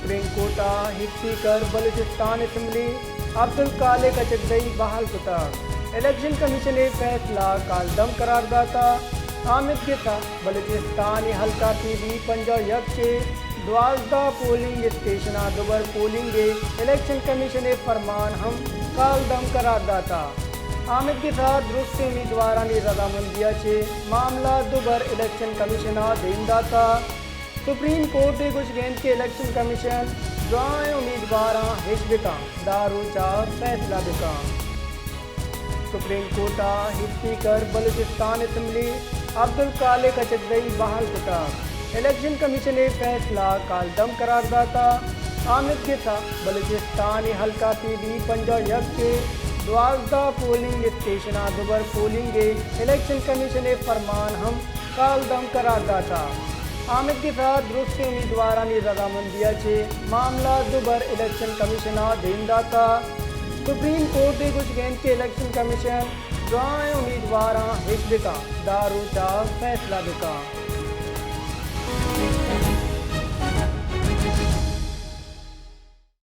Supreme court ءَ اسپیکر بلوچستان اسمبلی عبدالخالق اچکزئی بحال کتگ۔ الیکشن کمیشن ءِ فیصلہ کالعدم قرار داتگ۔ آمید گس ءَ بلوچستان ءِ حلقہ پی بی پنجاہ و یک ءِ دوازدہ پولنگ اسٹیشناں دوبر پولنگ ءِ الیکشن کمیشن ءِ فرمان ہم کالعدم قرار داتگ۔ آمید گس ءَ درستیں امیدوارانی رضامندی ءَ چہ معاملہ دوبر الیکشن کمیشن ءَ دیم داتگ۔ سپریم کورٹ ءِ گوشگ اِنت کہ الیکشن کمیشن درائیں امیدواراں اش بکنت، داں روچ ءَ فیصلہ بکنت۔ سپریم کورٹ ءَ اسپیکر بلوچستان اسمبلی عبدالخالق اچکزئی بحال کتگ۔ الیکشن کمیشن ءِ فیصلہ کالعدم قرار داتگ۔ آمید گس ءَ بلوچستان ءِ حلقہ پی بی پنجاہ و یک ءِ دوازدہ پولنگ اسٹیشناں دوبر پولنگ ءِ الیکشن کمیشن ءِ فرمان ہم کالعدم قرار داتگ۔ آمید گس ءَ درستیں امیدوارانی رضامندی ءَ چہ معاملہ دوبر الیکشن کمیشن ءَ دیم داتگ۔ سپریم کورٹ ءِ گوشگ اِنت کہ الیکشن کمیشن درائیں امیدواراں اش بکنت، داں روچ ءَ فیصلہ بکنت۔